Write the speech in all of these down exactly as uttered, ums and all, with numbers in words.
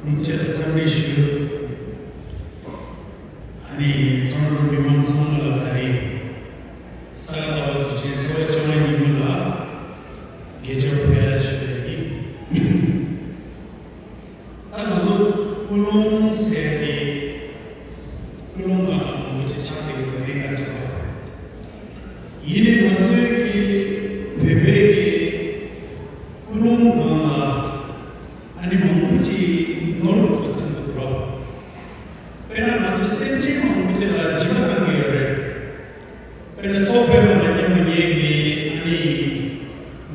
ཐུགས་རྗེ་ཆེ། འཚམས་འདྲི་ཞུ། ཨ་ནི་ཀྲོན་ཀྲོན་མི་མང་ཚང་མ་ལ་ད་རེས་ས་ག་ཟླ་བ་དུས་ཆེན་ཚེས་པ་བཅོ་ལྔ་ཉིན་མོ་ལ་དགེ་སྦྱོར་ཕུལ་ཡ་ཞུ་ཡ་ཡིན། ད་ང་ཚོ་ཀུན་སློང་ཟེར་ཏེ་ཀུན་སློང་ལ་མང་པོ་ཅིག་ཆགས་བསྡད་ཡོད་པ་གནད་འགག་ཆེ་བ། ཡིན་ནའི་ང་ཚོའི་གི་བོད་པའི་གི་ཀུན་སློང་ནང་ལ་ཨ་ནི་མང་པོ་ཅིག་ནོར་འགྲོ་ཚར་འདུག་རོ། དཔེར་ན་ང་ཚོ་སེམས་ཅན་མང་པོ་ཅིག་ལ་བྱིས་པ་བཏང་གི་ཡོད་རེད། དཔེར་ན་ཚོགས་པའི་ནང་ལ་མཉམ་དུ་ཉལ་གི་ཨ་ནི་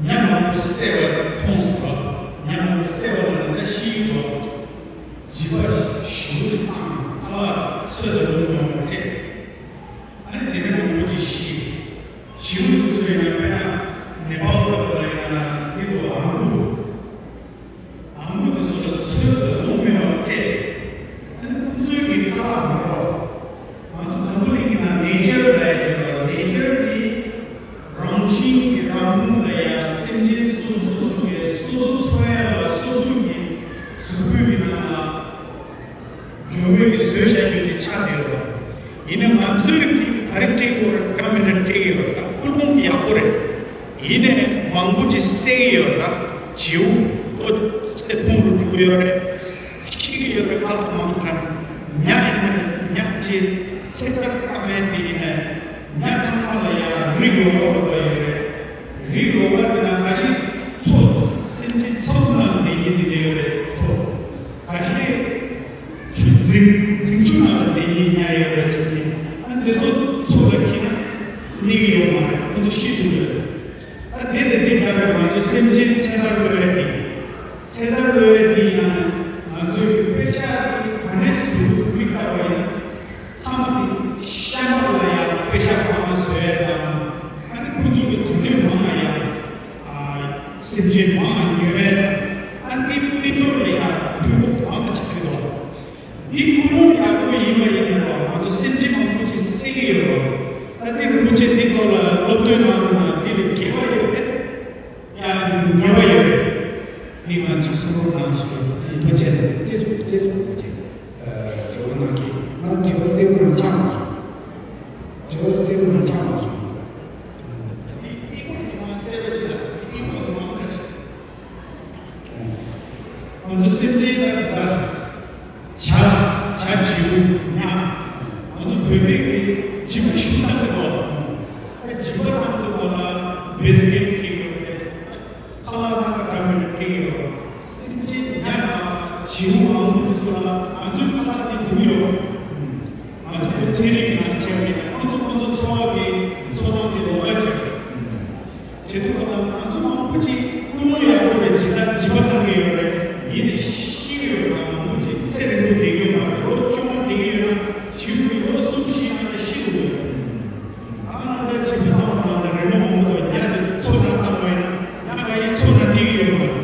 ཉ་མང་པོ་བསད་པ་མཐོང་སོང་རོ། ཉ་མང་པོ་བསད་པ་ལ་ནི་ད་ཤི་གི་རོ། བྱིས་པ་ཞུ་དང་ཁ་ལག་ཚོད་ལ་ལུང་མང་པོ་སྤྲད། ཨ་ནི་དེ་འདྲ་མང་པོ་ཅིག་ཤི། བྱིའུ་དེ་ཚོ་ཡིན་ན་དཔེར་ན་ནེ་པཱལ་ལ་ཡིན་ན་འདི་ཚོ་ཨམ་བུ། ཨམ་བུ་དེ་ཚོ་ལ་ཚོད་ལ་ལོང་མེད་པར་སྤྲད། ཨ་ནི་ཁོང་ཚོའི་གི་ཁ་ལག་མ་རོགས། ང་ཚོ་འཛམ་བུ་གླིང་གི་ནང་ནེ་ཅར་ལ་ཡ་བྱེད་པ་ནེ་ཅར་དེ་རང་བཞིན་གྱི་རང་ལུགས་ལ་ཡ་སེམས་ཅན་སོ་སོ་སོ་སོ་གི་སོ་སོ་འཚོ་ཡ་ལ་སོ་སོ་གི་གཟུགས་པོའི་གི་ནང་ལ། འཇོལ་མོས་ཀྱིས་བཟོས་བཞག་རྒྱུ་དེ་ཆགས་བསྡད་ཡོད་རེད། ཡིན་ན་ང་ཚོས་ཀྱིས་ག་རེ་སྤྲད་ཀྱི་ཡོད་རེད། ཀ་མེད་ན་སྤྲད་ཀྱི་ཡོད་རེད། ད་ཀུན་སློང་ཡག་པོ་རེད། ཡིན་ནའི་མང་པོ་ཅིག་བསད་ཀྱི་ཡོད་རེད། ད་བྱིའུ་ལོ་ཚད་ཕུང་རུ་འགྲོ་གི་ཡོད་རེད། ཤི་གི་ཡོད་རེད། ཁ་ལག་མང་དྲགས། ཉ་ཡིན་ན་ཉ་ཅིག་ཚེ་ཐར་བཏང་ཡས་དེ་ཡིན་ནའི་ཉ་ཚང་མ་ལ་ཡང་རིགས་ལོག་པ་ཡོད་རེད། རིགས་ལོག་པ་དེ་ན་ཁ་ཤས་མཚོ་སེམས་ཅན་མཚོ་ནང་བསྡད་མཁན་དེ་འདྲ་ཡོད་རེད། མཚོ་ཁ་ཤས་ཆུ་རྫིང་རྫིང་ཆུ་ནང་ལ་བསྡད་མཁན་ཉ་ཡོད་རེད། ཆུ་ནི་ཨ་འདི་ཚོ་མཚོ་ལ་འཁྱེར་ན་གནས་ཀྱི་ཡོད་མ་རེད། ཁོ་ཚོ་ཤི་འགྲོ་གི་རེད། ཨ་དེ་དང་དེ་འདྲ་བའི་ང་ཚོ་སེམས་ཅན་ཚེ་ཐར་ལོས་ཡ་དེ། ཚེ་ཐར་ལོས་ཡ་དེ་ཡང་ང་ཚོའི་དཔེ་ཆ་ག་འདྲ་ཅིག་དུས་ཚོད་མིག་ལྟ་བ་ཡིན་ན། ཐ་མ་དེ་ཤ་མར་ལ་ཡང་དཔེ་ཆ་ཁང་དུ་བཟོ་ཡ་དང་། ཨ་ནི་ཁོ་ཚོ་གི་དུམ་བུ་མང་ང་ཡང་ཨ་སེམས་ཅན་མང་ང་ཉོ་ཡ་དང་། ཨ་ནི་དཔེ་མི་འདོར་ལ་ཡང་ཕུང་པོ་མང་ང་ཆགས་ཀྱི་འདུག་འདི་ཀུན་སློང་ཡག་པོ་ཡིན་པ་ཡིན་ན་རོ། ང་ཚོ་སེམས་ཅན་མང་པོ་ཅིག་བསད་ཀྱི་ཡོད་རོ། ད་འདི་རིན་པོ་ཆེ་འདི་ཐོག་ལ་སློབ་སྟོན་གནང་འདུག་ན་འདི་ལ་དགེ་བ་ཡོད་པས། ཡང་ཉེས་པ་ཡོད། མི་མང་གཅིག་གསུང་རོགས་གནང་ཞུ། ཐུགས་རྗེ་ཆེ། ཏེ་སུ་ཏེ་སུ་ཐུགས་རྗེ་ཆེ། ཨ་དྲི་བ་གནང་གི། ང་དྲི་བ་གསལ་པོ་རང་ཆགས་མ་སོང་། དྲི་བ་གསལ་པོ་རང་ཆགས་མ་སོང་། ང་ཚོ་སེམས་ཅན་ལ་དེ་ལ་བྱ་བྱ་བྱིའུ་ཉ། ང་ཚོ་བོད་པའི་གི་བྱིས་པ་ཞུ་སྟངས་དེ་གོ། ཨ་བྱིས་པ་རང་དུ་གོ་ལ་བེ་སི་ཀེ་ཊི་ཡོད་རེད། ཁ་ལག་སྣ་ཁ་འདྲ་མིན་སྤྲད་ཡོད། སེམས་ཅན་ཉ་དང་བྱིའུ་མང་པོ་དེ་ཚོ་ལ་ང་ཚོའི་ཁ་ལག་དེ་འགྲུབ་ཡོད། ང་ཚོ་གི་ཚན་རིག་ནང་བྱས་པ་ཡིན་ན་ཁོང་ཚོ་ཁོང་ཚོ་འཚོ་བ་གི་འཚོ་སྟངས་དེ་ལོགས་ཀ་བྱས། བྱེད་དུས་སྐབས་ལ་ང་ཚོ་མང་པོ་ཅིག་ཀུན་སློང་ཡག་པོ་རེད། ཇི་ལྟར་བྱིས་པ་བཏང་གི་ཡོད་རེད། ཡིན་ནའི་ཤི་གི་ཡོད་པ་མང་པོ་ཅིག་ཚེ་རིང་པོ་བསྡད་ཀྱི་ཡོད་མ་རེད། ལོ་བཅོ་ལྔ་བསྡད་ཀྱི་ཡོད་ན་བྱིའུ་དེ་ལོ་གསུམ་བཞི་ནང་ལ་ཤི་འགྲོ་གི་ཡོད། ཨ་ནི་ད་བྱིས་པ་བཏང་བ་ན་ད་རི་མོ་མང་པོ་དང་ཉ་དེ་ཚོ་མཚོ་ནང་བཏང་བ་ཡིན་ན་ཉ་ག་ཡི་མཚོ་ནང་གནས་ཀྱི་ཡོད་མ་རེད།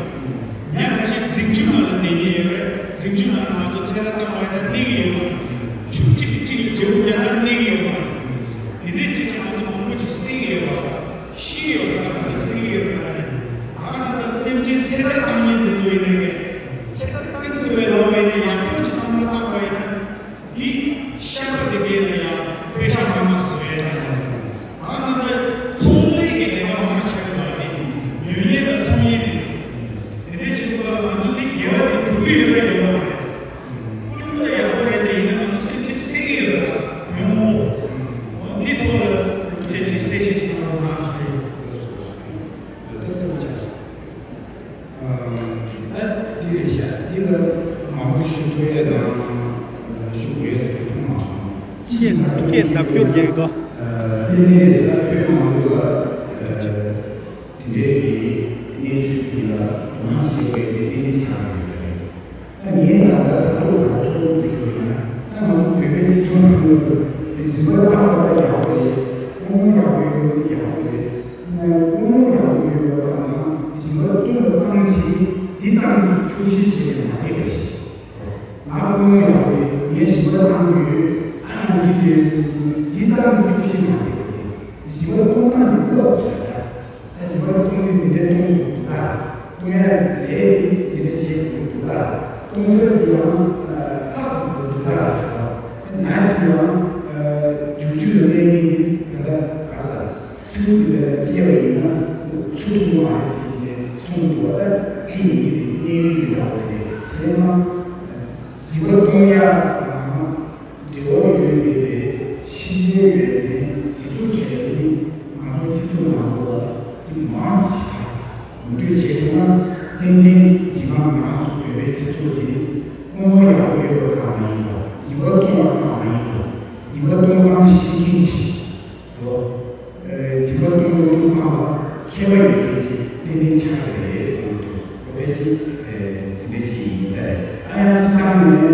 ཉ་ཁ་ཤས་རྫིང་ཆུ་ནང་ལ་གནས་ཀྱི་ཡོད་རེད། རྫིང་ཆུ་ནང་ང་ཚོ་ཚེ་ཐར་བཏང་བ་ཡིན་ན་གནས་ཀྱི་ཡོད་མ་རེད། ཆུ་གཅིག་གིས་གཅིག་ལ་འབྲས་བུ་བརྒྱབ་ན་གནས་ཀྱི་ཡོད་མ་རེད། དེ་འདྲའི་ཅིག་ང་ཚོ་མང་པོ་ཅིག་བསད་ཀྱི་ཡོད་པ། ཤི་ཡོད་པ་དང་བསད་ཀྱི་ཡོད་པ་རེད། ད་ང་ཚོ་སེམས་ཅན་ཚེ་ཐར་བཏང་མཁན་དེ་ཚོ་ཡིན་ནའི་ཚེ་ཐར་བཏང་དགོས་པའི་ལམ་བ་ཡིན་ན་ཡག་པོ་ཅིག་བསམ་བློ་བཏང་བ་ཡིན་ན། འདི་བཤད་པ་དེ་གས་ལ་ཡང་དཔེ་ཆ་མང་ང་བཟོ་ཡས་དང་། ད་ང་ཚོ་ཚོང་ལས་ཀྱི་ལས་ཀ་མང་ང་བྱེད་དགོས་པ་དེ་ཉོ་ཉེས་དང་ཚོང་ཉེས་དེ། དེ་འདྲའི་བྱེད་དགོས་པ་ང་ཚོ་འདི་དགེ་བ་དེ་སྒྲུབ་ཀྱི་ཡོད་རེད་ཡོད་མ་རེད། ཀུན་སློང་ལ་ཡག་པོ་རེད་དེ་ཡིན་ན་ང་ཚོ་སེམས་ཅན་བསད་ཀྱི་ཡོད་རེད་ད་ཉོན་མོངས་པོ། འདི་ཐོག་ལ་སློབ་ཁྲིད་ཀྱི་གསལ་བཤད་ཅིག་གནང་རོགས་གནང་ཞུ་ཡོད། ད་འདི་རེད་ཤག་འདི་ལ་མང་པོ་ཞུ་ཐུབ་ཡས་དང་ཞུ་དགོས་ཟེར་མཐོང་མ་སོང་། ཁྱེད་ཁྱེད་ལྡབ་སྐྱོར་རྒྱག་གི་འདུག་དེ་ནས་ད་བོད་མང་པོ་ལ་དེ་འདྲའི་གི་གནས་ཚུལ་འདི་ལ་དོ་སྣང་བྱེད་པའི་དེ་ནི་ཆགས་ཡོད་ཟེར། ད་ངའི་ནང་ལ་ད་ལོ་ད་ཚོ་བོད་ཞུ་ན་ད་ང་ཚོ་བོད་པའི་སྤྱི་ཚོགས་ནང་ལ་རིག་གཞུང་ལ་བཏང་བ་ཡག་པོ་རེད། ཀུན་སློང་ཡག་པོ་ཡོད་པ་ཡག་པོ་རེད། ཡང་ཀུན་སློང་ཡག་པོ་ཡོད་པ་ཙམ་ན་ཞིང་པ་བཏོན་པ་ཙམ་གྱིས་འདི་ཙམ་གྱིས་ཕྱུག་བཞི་བྱས་ནས་མ་བསྡད་པ་ཞིག་ང་ཀུན་སློང་ཡག་པོ་ཡོད། ངས་ཞིང་པ་བཏང་གི་ཡོད། ཨ་ནང་འདི་ཡོད་ཟེར་འདི་ཙམ་གྱིས་ཕྱུག་བཞི་མ་བྱས་པ་ཅིག་ཞིང་པ་བཏོན་ན་ནི་བློ་བཟོད་ད། ད་ཞིང་པ་བཏོན་དུས་འདི་འདྲའི་བཏོན་དགོས་འདུག་ད། བཏོན་ཡ་རྫས་འདི་འདྲ་བྱེད་དགོས་འདུག་ད། གཏོང་ས་དེ་ཡང་ལྷག་ཏུ་འདུག་ད་ཟེར་བ། ན་གཅིག་ཡང་རྒྱུག་རྒྱུ་ལ་གནས་ངེས་ཀྱི་ད་ལྟ་ག་ལ་སུ་དེ་ལ་སྐྱེ་བ་ཡིན་ན་ཚུར་ཐུག་མ་རེད་ཟེར་ནས་གསུངས་འདུག་བ། ད་དེ་ཡིན་གྱི་རེད། གནས་ངེས་ཀྱི་རེད་བ། དེ་བྱས་ན་འཇིགས་པ་གཏོང་ཡག་དང་། འབྲེལ་བ་ཡོད་མེད་པའི་ཕྱི་རྒྱལ་ཡོན་ཏན་དེ་ཚོ་བྱས་ཏེ་ང་ཚོ་སྤྱི་ཚོགས་ནང་ལོགས་ལ་ཅིག་མང་ཞིག་ངོ་སྤྲོད་བྱེད་ཐུབ་ན། ཏན་ཏན་ཇི་མ་ང་རང་ཚོ་བོད་པའི་སྤྱི་ཚོགས་ཀྱི་སྔོན་མ་ཡག་པོ་ཡོད་པ་ཙམ་མ་ཡིན་པར། འཇིགས་པ་གཏོང་བ་ཙམ་མ་ཡིན་པར། འཇིགས་པ་གཏོང་སྟངས་ཤེས་མཁན་ཞིག་ལོ། ཨེ། འཇིགས་པ་གཏོང་བའི་གཏོང་སྟངས་ལ་མཁས་པ་ཡོད་མཁན་ཅིག་ཏན་ཏན་ཆགས་ཀྱི་རེད་བསམ་གྱི་འདུག་བོད་པའི་ཅིག་ཨེ། དེ་འདྲ་ཅིག་ཡིན་ས་རེད། ཨ་ཡང་སྤྱི་བཏང་ནས།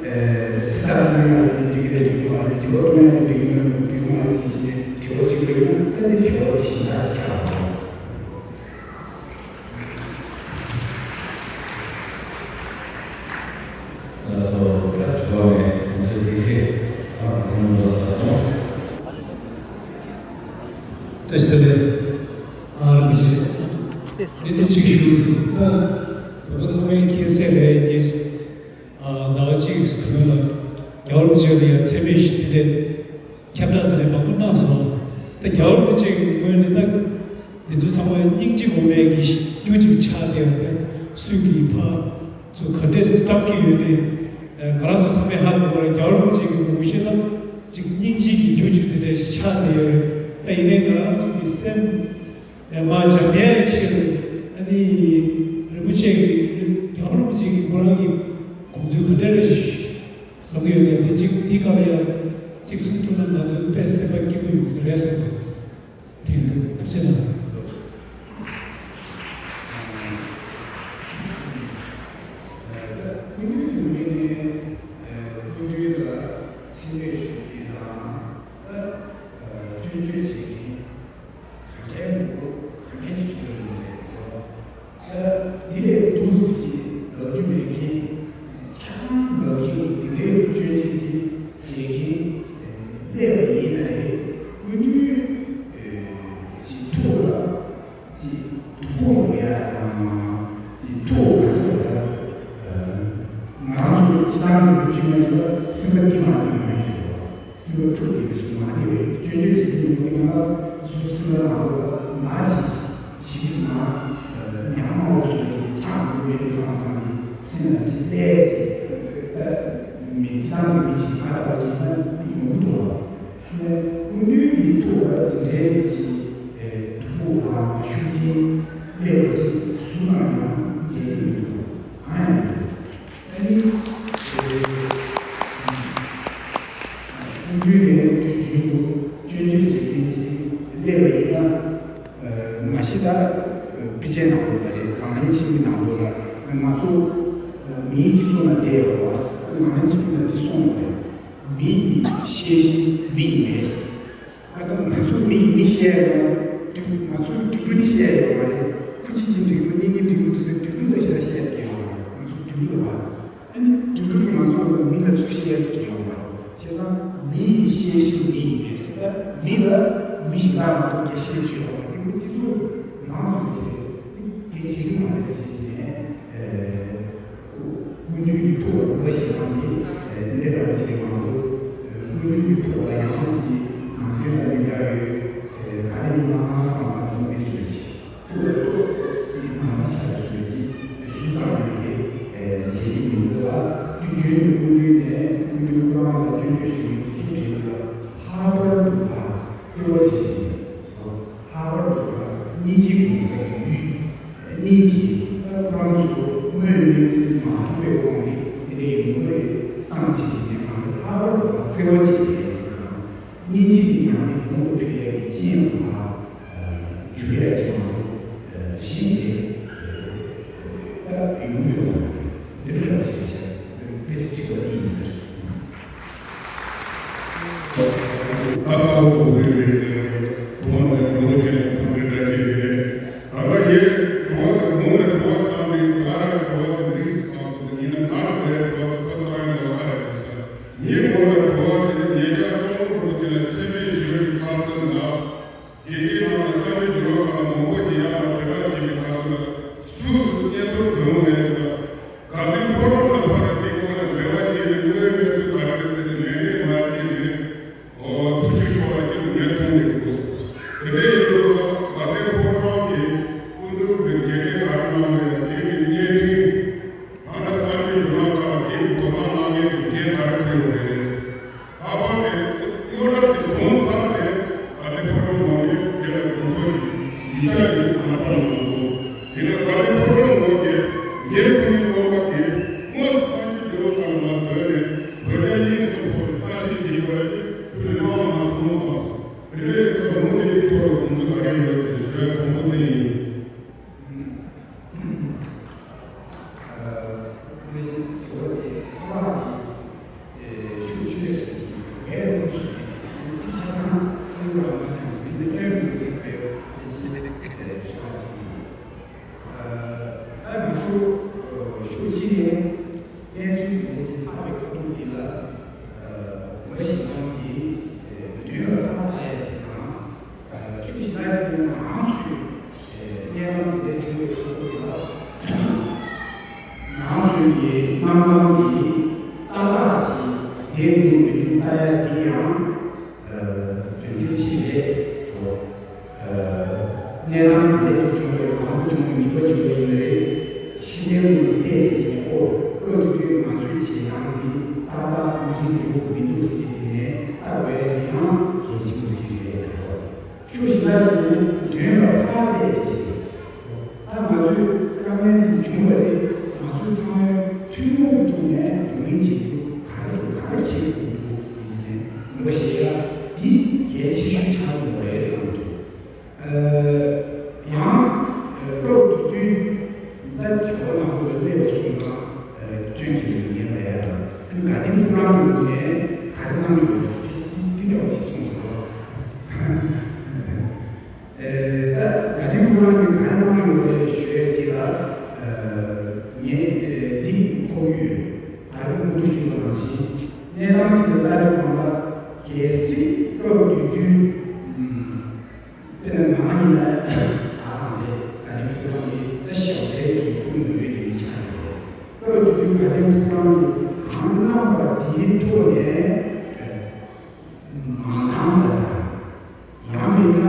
ཨེ། སྲིད་ད་གཏོང་ཡག་ཡིན་འགྲིག་གི་རེད་འགྲིག་གི་མ་རེད། འཇིགས་པ་གཏོང་ཡག་ཡིན་འགྲིག་གི་མ་རེད་འགྲིག་གི་མ་རེད་ཟེར་གྱི་དྲི་བ་གཅིག་པོ་ཡིན་ན། ད་དེ་དྲི་བ་དེ་གཞན་དག་ཅིག་ཆགས་པ་རེད། ལགས་སོ། ད་དྲི་བ་མེད། ང་ཚོས་དེ་ཚེ་ཨ་ཁོང་ལ་ཟ་སོང་། བཀྲ་ཤིས་བདེ་ལེགས། ཨ་རིན་པོ་ཆེ། དེ་འདི་གཅིག་ཞུ་སོང་། ད་བོད་པ་ཚང་མའི་སྐྱེས་ཚེ་རེད། ངས་ཟླ་བ་གཅིག་གི་གོང་ལ་རྒྱལ་བ་རིན་པོ་ཆེ་ལ་ཡང་མཚན་དཔེ་ཞིག་དེ་འདྲས། ཁྱབ་བསྒྲགས་དེ་འདྲ་མང་པོ་གནང་སོང་། ད་རྒྱལ་བ་རིན་པོ་ཆེ་གི་ངོས་ནས་ད་འདི་ཚོ་ཚང་མ་སྙིང་རྗེ་དགོས་མེད་ཀྱི་རྒྱུ་ཅིག་ཆགས་བསྡད་ཡོད་རེད། སུས་ཀྱི་ཕར་ཚུར་ག་འདྲས་སྐྲག་གི་ཡོད་མེད། ང་རང་ཚོ་ཚང་མས་ཧ་གོ་བ་རེད། རྒྱལ་བ་རིན་པོ་ཆེ་གི་ངོ་ཤེས་ན་ཅིག་སྙིང་རྗེ་གི་རྒྱུ་ཅིག་དེ་འདྲ་ཆགས་བསྡད་ཡོད་རེད། ད་ཡིན་ནའི་ང་རང་ཚོ་གི་སེམས། ཨེ། མ་བྱམས་པའི་ཆེད་དུ་ཨ་ནི་རིན་པོ་ཆེ་གི་རྒྱལ་བ་རིན་པོ་ཆེ་གི་ཁོ་རང་གི་དགོངས་ཚུལ་ག་འདྲ་རེད་བཟོ་གི་ཡོད་ན། དེ་གཅིག་དེའི་སྐོར་ལ་ཡང་གཅིག་གསུང་ཐུབ་ན་ང་ཚོ་དཔེ་སེམས་པ་སྐྱིད་པོ་ཡོང་ས་རེད་བསམ་གྱི་འདུག་དེ་འདུག་ཐུགས་རྗེ་གནང་། སྐུ་མདུན་ལ་མཚན་སྨད་ཞུ་མཁན་དང་། སྐྱོན་བརྗོད་བྱེད་མཁན། གང་གའི་མི་འདུག་གང་གའི་ཞིག་ཡོད་མ་རེད་ཟེར་བ། ད་འདི་ལས་སྡུག་ཅིག་ལབ་རྒྱུ་མེད་མཁན། ཆ་ཚང་ལབ་མཁན་གྱི་འདི་འདྲའི་སྐྱོན་བརྗོད་ཅིག་བྱེད་མཁན་སླེབས་པ་ཡིན་ན་རེད། སྐུ་མདུན་ཅིག་ཐུགས་ལ་ཅིག་སྡུག་པོ་ཡོང་ཡ་དང་། ཅིག་ཐུགས་མ་བཟོད་པ། ང་རང་ཚོ་སྤྱི་བཏང་གི་མི་ཆུང་ཡ་ཅིག་ལ་སེམས་པ་སྐྱིད་མ་སྐྱིད་མ་ཡོང་ཞུ་བ། སེམས་པ་འཁྲུག་གི་མི་སུ་མ་བདེ་བའི་སྐྱོན་བརྗོད་བྱེད་ཀྱི་མི་དེ་ང་ལ་སུ་སེམས་པ་ནང་ལོགས་ལ་ང་ཅིག་ཞིག་ན་ཉམ་མང་བོ་སུ་ཞིག་ཆགས་འདུག་མེད་བསམ་བསམ་གྱི་སེམས་ལ་ཅིག་བལྟས་ཟེར། མི་ཅི་ལྟར་མི་ཅིག་ང་ལྟ་བུ་ཅིག་ན་ཡོང་གི་འདུག་བ། ཁྱོད་སྐུ་མདུན་གྱི་ཐུགས་ལ་དེ་འདྲའི་ཅིག་སྡུག་པོ་དང་ཤུགས་རྐྱེན་སླེབས་པ་ཅིག་སུ་ནང་ཡང་མཇལ་གྱི་མི་འདུག་གང་ཡང་མི་འདུག་ཨ་ནི། ཨེ། སྐུ་མདུན་ནས་དུས་རྒྱུན་དུ་སྐྱོན་བརྗོད་བྱེད་མཁན་ཅིག་སླེབས་པ་ཡིན་ན། ཨ། མ་གཞི་ད་དཔེ་ཆའི་ནང་ལོགས་ལ་རེད། ནང་བསྟན་ཆོས་ཀྱི་ནང་ལོགས་ལ་ང་ཚོ་མིའི་སྤྱི་ཚོགས་ནང་བསྡད་ཡོད་པ། ནང་བསྟན་ཆོས་ཀྱི་ནང་འདི་གསུངས་ཡོད་རེད། མི་ཡི་ཤེས་བཞིན་མི་ཡི་མེད། ང་ཚོ་ང་ཚོ་མི་ཡི་མི་ཤེས་ཡོད་མ་རེད། ང་ཚོ་དུད་འགྲོ་ནི་ཤེས་ཡོད་མ་རེད། ཁུ་ཆེ་ཆེ་འགྲིག་པོ་གཉེན་ཉེ་འགྲིག་པོ་འདུག་ཟེར་དུད་འགྲོ་ལ་ཤེས་ཤེས་ཟེར་ཡོད་མ་རེད། ང་ཚོ་དུད་འགྲོ་ལ་བ། ཨ་ནི་དུད་འགྲོ་གི་ང་ཚོ་ལ་མི་ལ་ཚུར་ཤེས་ཟེར་ཡོད་མ་རེད། བྱས་ཙང་མི་ཡི་ཤེས་བཞིན་མི་ཡི་མེད་ཟེར། ད་མི་ལ་མི་ཞིག་ལ་མ་གཏོགས་རྒྱ་ཤེས་ཅིག་ཡོད་མ་རེད། དེ་མི་སྤྱི་ཚོགས་ནང་ཚོ་མི་ཤེས་ཟེར། དེ་དེ་བྱེད་ཀྱི་མ་རེད་ཟེར་བྱས་ནས། སྐུ་མདུན་གྱི་ཐུགས་ལ་དགོངས་པ་བཞེས་སྟངས་དེ་འདི་འདྲའི་འདྲ་བ་ཅིག་རེད་མ་གཏོགས། སྐུ་མདུན་གྱི་ཐུགས་ལ་ཡང་ཅིག་ནང་དོན་ལ་མི་འདྲ་བའི་ག་རེ་ཡིན་ན་བསམ་པ་དེ་མི་བྱེད་པ་ཅིག་ཐུགས་ལ་ཏོག་ཙམ་ནང་དོན་ཆགས་པའི་ཚུལ་ཅིག་ཞུ་ཙམ་ཡོད་དེ་བྱེད་ཀྱི་མི་འདུག་ལ། དུས་རྒྱུན་དུ་སྐུ་མདུན་ནས་སྐུ་མདུན་སྐུ་རང་ལ་སྐྱོན་བརྗོད་ཞུ་མཁན་དེ་ཚོ་དྲན་དུས་ལ་ལྷག་པར་དུ་ལ་བརྩེ་བ་བྱེད་བཞིན། ལྷག་པར་དུ་སྙིང་རྗེ་གོང་ས་གི་ཡུལ། སྙིང་རྗེ། ད་ཁོ་རང་ཚོ་དངོས་གནས་ཚུལ་མ་མཐོང་བའི་དབང་གིས་དེ་འདྲའི་ཡོང་གི་རེད་བསམ་བྱེད་བཞིན་པའི་སྒང་ལ། ལྷག་པར་དུ་བརྩེ་བ་བྱེད་པའི་སྒང་ལ། སྙིང་རྗེ་གི་ཉམས་ལེན་གོང་དུ་འཕེལ་ཡག་གི་རྐྱེན་པ་འགྱུར་ཡག་ཅིག་མ་གཏོགས་གཞན་དེ་ད་ཡོང་གི་ཡོད་མ་རེད། འདི་འདྲ་ཞིག་བྱས་བྱས་དཔེ་ཆ་ཁྲིད་པ་འདི་ཡིན་ཟེར། ཨ་ཁ་བོ་བོ་རེ་རེ་རེ་རེ་ཐོག་མ་ནས་ནོར་ལུག་ཅན་ཚང་མའི་སྒྲ་གཅིག་རེད། ད་ལྟ་ངས་བྲོ་བ་དེ་གོང་ནས་བྲོ་བ་བཏང་སྟེ་ད་ར་བྲོ་བ་དེ་འགྲིག་སོང་ཟེར་ནས་ཡིན་ན། ང་ར་བྲོ་བ་དེ་ཁོ་ཚོ་རང་ཡང་ལོ་ཁ་རེད་ཟེར། ངའི་ངོ་ལ་བྲོ་བ་དེ་ནི་ཉེ་ཆར་ཀྲོང་གོ་རིན་པོ་ཆེ་ནས་མཚན་སྨད་ཞི་བའི་ཁ་བཏང་ན། དགེ་རྒན་རྣམས་ལ་བསམ་པའི་འགྱུར་བ་གང་མང་པོ་ ཡོད་ཅེས་ལྷག་པའི་ཁ་ཐུག་འདི་ལ། འོ་ཞེས་སྟོན་གྱི་དོན་ལ་ཐོག་མཐའ་ཡས་ཞེས་དང་། ཆོས་ཞིག་ལ་ཞིག་ནི་རང་ཚུལ་གནས་ལམ་དེ་ལས་བྱུང་བའི་ཁ་ཐུག་འདི་ལ། རང་ཚུལ་གྱི་རྣམ་ལམ་གྱི་ཏག་ཏག་ཅིག་དེ་འགྲུབ་མི་འགྲུབ་ལྟ་ཡ་དེ་ཡང་། དོན་ཚན་གཅིག་རེད། གནས་སྟངས་དེ་འདྲ་ཞིག་བྱུང་བའི་བཟང་པོ་བྱུང་བའི་ཉེས་པ་བྱུང་བའི་ཡིན་པ་རེད། ཤི་ནས་དངོས་ནས་བལྟས་ཟིན་ནས་ཨོ་སྐབས་དེ་དུས་ང་ཚོའི་བྱེད་སྟངས་འདི་ཏག་ཏག་འགྲིག་འདུག་མི་འདུག་ཟེར་དེ་ནས་ལྟ་དགོས་ཡ་དེ་ཡང་གལ་ཆེན་པོ་ཅིག་རེད། ཆོས་ཞིག་ལ་ཞིག་ནི་དོན་ལ་ཕར་བལྟས་ཅིག་བྱེད། ད་ང་ཚོས་དཀའ་ངལ་འདི་བྱུང་བ་དེ་ང་ཚོས་ཚང་མས་ཐུན་མོང་གི་ཐོག་ནས་འདུག་མིན་བྱེད་རྒྱུ་ག་རེ་དང་ག་རེ་བྱེད་དགོས་འདུག་ཟེར་ནས་ངོ་ཤེས་ཡ་འདི་གལ་ཆེ་ཤོས་ཆགས་ཡོད་རེད་བསམ་འདུག་ཡང་སྐབས་དེ་དུས་ད་བྱ་བ་ནང་ལ་སླེབས་པ་སོང་ཙང་སྐྱོན་གྱི་མི་ཉན་ལ་ཡ་དང་དགའ་ལྡན་ཕོ་བྲང་གི་ངོས་ནས་ག་རེ་གནང་ཡོད་ཟེར་དུས་འདི་འདྲ་བ་ཞིག་གསུངས་སོང་། ད་དགའ་ལྡན་ཕོ་བྲང་གིས་ག་རེ་གནང་ཡོད་རེད་ཞུ་ཡས་དེ་ལ་ངས་འདི་གོ་གི་ཡོད། ད་རེས་སྔོན་དུ་ཞུས་པ་ནང་བཞིན་གནས་སྟངས་ཤིག་ལ་ལྟ་བའི་སྒང་ལ་གལ་སྲིད་སྐབས་དེ་དུས་དཔེར་ན་ང་ཡིན་ན་ད་རང་རེད། དགའ་ལྡན་ཕོ་བྲང་གི་ད་ཞབས་གྲས་ཀྱི་ཁོངས་ནས་ཡོད་དེ་མི་ཆགས་རེད། སྐབས་དེ་དུས་དགའ་ལྡན་ཕོ་བྲང་གིས་གང་གནང་བ་དེའི་ཐོག་ནས། མ་འདང་བ་དང་། ཡང་མིན་ན་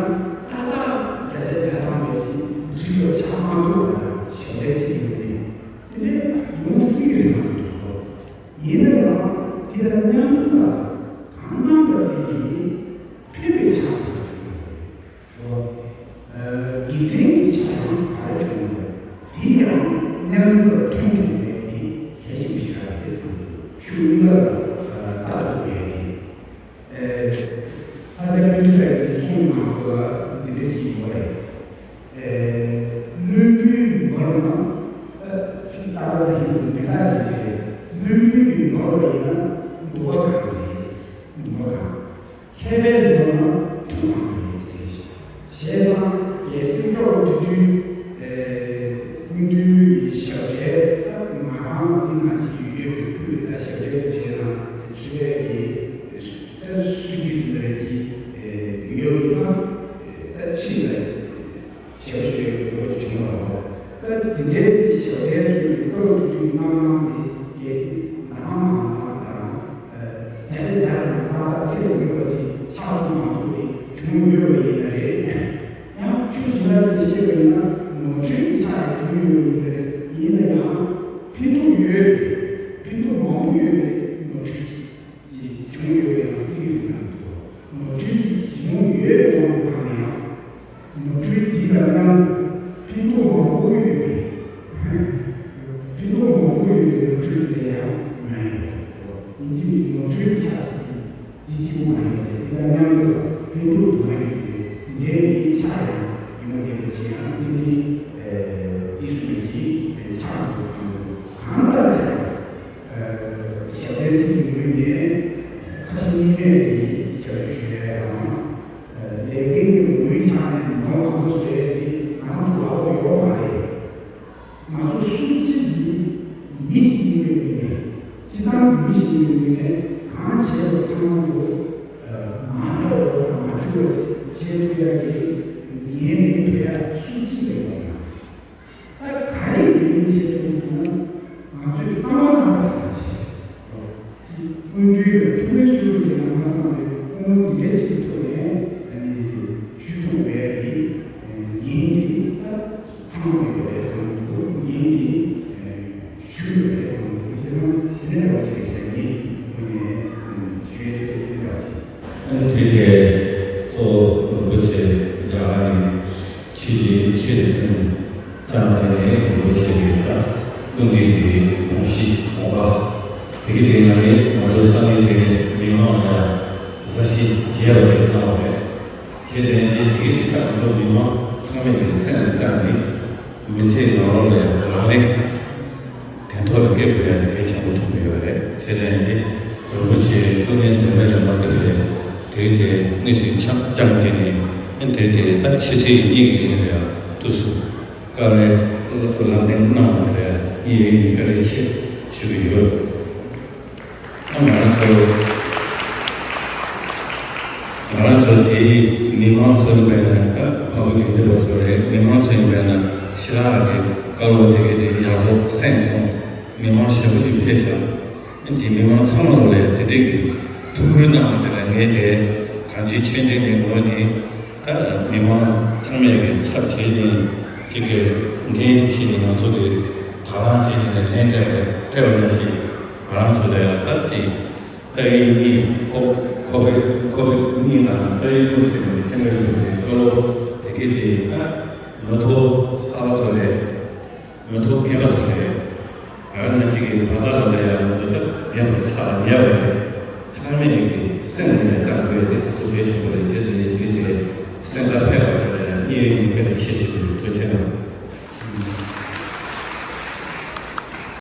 ཏག་ཏག་བརྒྱ་ཆ་བརྒྱ་འདང་བའི་ཞིག་འགྲིག་པ་ཆགས་མ་ཐུབ་པ་དང་ཞབས་འདྲེན་བྱེད་ཀྱི་ཡོད་དེ། དེ་ནས་ཡོང་སྲིད་ཀྱི་རེད་བསམ་གྱི་འདུག་ཡིན་ན་ཡང་དེ་ལ་མཉམ་དུ་དང་གང་གནང་བ་དེ་གིས་ཕན་པའི་ཆ་ཐུབ་པ་ཞིག་ཡོད་རེད། དགེ་མཚན་གྱི་ཆ་ཡང་ག་རེ་བྱུང་བ་དེ་ཡང་མཉམ་དུ་ལ་མཐོང་ཐུབ་པའི་དེ་གལ་ཆེན་པོ་ཞིག་རེད་བསམ་གྱི་འདུག་ཤུགས་གཉིས་ཀ་ལ་ལྟ་ཐུབ་པའི་དེ། ས་སྐྱ་པཎྜི་ཏ་ཡི་གསུང་ནང་དུ་ལ་འདི་འདྲ་ཞིག་ཡོད་རེད། སྨོན་འདུན་ནོར་ན་ཚིག་ལྟ་བ་ལ་ཡིན་མི་འདྲ་ཞིག་རེད། སྨོན་འདུན་གྱི་ནོར་བ་ཡིན་ན་འདུ་བ་གང་རེད། འདུ་བ་གང་། མཁས་པའི་ནོར་ན་མཐུ་གང་རེད་ཟེར། བྱས་ཙང་རྒྱལ་སྲས་སྐྱོབ་དེ་དུས་སྨོན་འདུན་གྱི་ཞབས་གྲས་ང་རང་འདི་ན་ཅིག་ཡོད་པའི་ཕུད་ད་ཞབས་གྲས་བྱས་ན་ཚུལ་ལས་ཀྱི་ད་སུ་ཡིས་ཟིན་པ་རེད་ཀྱི་ཡོད་པའི་ཙང་ད་ཕྱིན་ལ། ཞབས་ཞུ་ཡོད་པའི་ལོ་བྱུང་བ་རེད། ད་དེ་འདྲའི་ཞབས་འདྲེན་ཚོའི་སྐབས་དུས་རྣམ་གྲངས་དེ་རྒྱལ་སྲིད་ནང་ནང་དང་། བརྒྱ་ཆ་བརྒྱ་དང་ལྔ་ལ་ཚེ་འོས་པ་ཅིག་ཆགས་ཐུབ་མ་ཐུབ་དེ་བྱུང་ཡོད་པ་ཡིན་ན་རེད། ཡང་ཆོས་ཞིབ་པ་ཅིག་བཤད་པ་ཡིན་ན་ནོར་འཁྲུལ་གྱི་ཆ་ནས་བྱུང་ཡོད་པ་ཡིན་ན་རེད། ཡིན་ན་ཡང་ཕན་ཐོགས་ཡོད་རེད། ཕན་ཐོགས་མང་པོ་ཡོད་རེད། ནོར་འཁྲུལ་ཅིག་བྱུང་ཡོད་པ་ཡང་སྲིད་ཀྱི་བསམ་ཐུབ། ནོར་འཁྲུལ་གྱི་ཞིབ་མོ་ཡོད་པའི་དབང་དུ་བཏང་ན་ཡང་། ནོར་འཁྲུལ་འདི་ལ་སྣང་ཕན་ཐོགས་མང་པོ་ཡོད་པས། ཕན་ཐོགས་མང་པོ་ཡོད་པའི་ནོར་འཁྲུལ་དེ་ཡང་མ་ཡིན་པ། ཡིན་གཅིག་ནོར་འཁྲུལ་ཆ་ཞིག་འདི་གཅིག་པུ་མ་ཡིན་པ་དེ་ལ་སྣང་དགོས་ཕན་ཐོགས་དུ་མ་ཡོད་པའི་འདི་འདྲའི་ཆ་ཡང་ཡོང་དགོས་པ་ཞིག་ཡང་འདི་འདི་འདི་སུ་ཡིན་ཞིག་ཆགས་འདུག་བསམ་འདུག་གང་ལྟར་བྱས། ཞབས་འདྲེན་ཚིག་གི་ངོས་ནས་ཁ་ཞེ་གཉིས་མེད་ཀྱི་ཞབས་ཞུ་ཞུ་ཡས་དང་། ལས་འགན་གྱི་ངོས་ཆ་ནས་ནོར་མང་པོ་བཟོ་ཡས་དེ་ང་རང་ཚོ་ལག་པ་ཡོད་མ་རེད། ང་ཚོ་སུ་གཅིག་གིས་མི་ཞིག་ཡིན་པའི་ངོས་ནས་སྤྱི་བཏང་གི་མི་ཞིག་ཡིན་པའི་ངོས་ནས་གང་བྱས་པ་ཚང་མ་དུ་མ་འདྲ་བ་དང་མ་འཁྲུལ་བ་བྱེད་ཐུབ་ཡ་གི་ངེས་ནས་ཐུབ་ཡ་སུ་གཅིག་ཡོད་མ་རེད། ད་ག་རེ་འགན་ལེན་བྱེད་ཐུབ་ཟེར་ན། ང་ཚོས་གསང་བ་ནང་པ་དང་བཞིན། སྨོན་འདུན་ལ་ཐུགས་ཀའི་བསོད་ནམས་ཀྱི་ནང་མ་བསམ་པའི་ཕུང་པོ་འདི་འདྲ་ཞིག་གི་ཐོག་ནས་ཞུ་ཐུབ་པའི་གི་ཉིན་འདི་ད་ཚང་བ་ཡོད་རེད་བསམ་འདུག་ཉིན་འདི་ཞུ་ཡོད་རེད་བསམ་འདུག་བྱས་ཙང་དེ་འདྲ་འདྲ་བ་ཞིག་རེད་ཟེར་ངས་ངོས་ནས་ཞུ་ཡས་ཐུབ་པ་ཞིག་འདྲ་བ་ཞིག་དེ་གའི་གཙོ་བོ་རིན་པོ་ཆེ་རྒྱ་གར་ནས་ཕྱི་རྒྱལ་ཕྱིར་ཙམ་དེ་ནས་རིན་པོ་ཆེ་གི་ད་སྐུ་མདུན་གྱི་དགོངས་གཞི་དགོངས་པ་དེ་གི་དེ་ང་ནི་ང་ཚོ་ས་གནས་དེ་མི་མང་ལ་ཡང་གཟབ་གཟབ་བྱས་པ་རེད་གནང་བ་རེད། བྱས་ཙང་དེ་གི་ད་ང་ཚོ་མི་མང་ཚང་མས་དེ་སེམས་ལ་བཅངས་ནས་མི་ཚེའི་ནང་ལོགས་ལ་ཡང་ལག་ལེན་དོན་ཐོག་ལ་འཁེལ་དགོས་ཡ་དེ་གལ་ཆེན་པོ་མཐོང་གི་ཡོད་རེད། བྱས་ཙང་དེ་རིན་པོ་ཆེ་སྐུ་ངལ་འཛེམས་མེད་ལ་མ་བསྟོད་པའི་དུས་དེ་དངོས་སུ་འཆམ་བཅངས་བྱས་ནས་དེ་དེ་ད་ཕྱི་ཚེས་གཉིས་ཀྱི་ཉིན་ལ་ཡང་དུས་སུ། བཀའ་ལས་ལམ་སྟོན་གནང་བ་རེད། ངས་ཡིན་བཀའ་དྲིན་ཆེ་ཞུ་གི་ཡོད། ང་རང་ཚོ་ང་རང་ཚོ་དེའི་མི་མང་ཚོ་ཡིན་པས་ན། ད་འཕགས་པའི་དགེ་འདུན་པ་ཚོ་རེད། མི་མང་ཚོ་ཡིན་པས་ན་ཞེ་དྲག་གི་བཀའ་སློབ་དེ་གའི་དེ་ཡག་པོ་གསན་སོང་། མི་མང་ཞེ་པོ་ཅིག་ཕེབས་ཤག་ཨ་ནི་མི་མང་ཚང་མ་ལོ་ལས་དེ་འདྲའི་གི་ཐུགས་ཁུར་གནང་བ་དེ་ལ་ངས་དེ་གང་ཅིའི་ཆོས་འབྲེལ་གྱི་ངོ་ནས། ད་མི་མང་ཚང་མས་ཀྱི་ཚབ་བྱས་ནས་ཅིག་གི་འགན་ཅིག་བཞེས་ནས། ང་ཚོ་གི་ད་རང་བྱས་ནས་ལན་སྤྲད་པ་སྤྲད་པ་ནང་བཞིན། ང་རང་ཚོ་ལ་ཡང་ད་ཅིག་ཏཱ་ཡིག་གཉིས། ཁོ་ཁོ་པའི་ཁོ་པའི་གཉིས་དང་ཏཱ་ཡིག་གཉིས་ཟེར་བའི་ཐེངས་འགའ་ཡོད་ཟེར། བཀའ་སློབ་དེ་གའི་དེ་ད་མི་ཐོག་གསར་པ་ཚོ་རེད། མི་ཐོག་རྒན་པ་ཚོ་རེད། ང་རང་ནང་བཞིན་གྱི་བར་ཐག་ལ་ལ་ཡང་ང་ཚོ་ད་རྒན་པ་ཆགས་ལ་ཉེ་བ་རེད། ཚང་མས་ཀྱི་སེམས་ནས་བཏང་དགོས་ཏེ། དེ་ཚོ་གལ་ཆེན་པོ་རེད། བྱས་ཙང་ངས་དེ་དེ་སེམས་ཁར་ཕེབས་པ་དེ་ལ་ཡང་སྙིང་རེ་ནས་བཀའ་དྲིན་ཆེ་ཞུ་གི་ཡོད། ཐུགས་རྗེ་གནང་།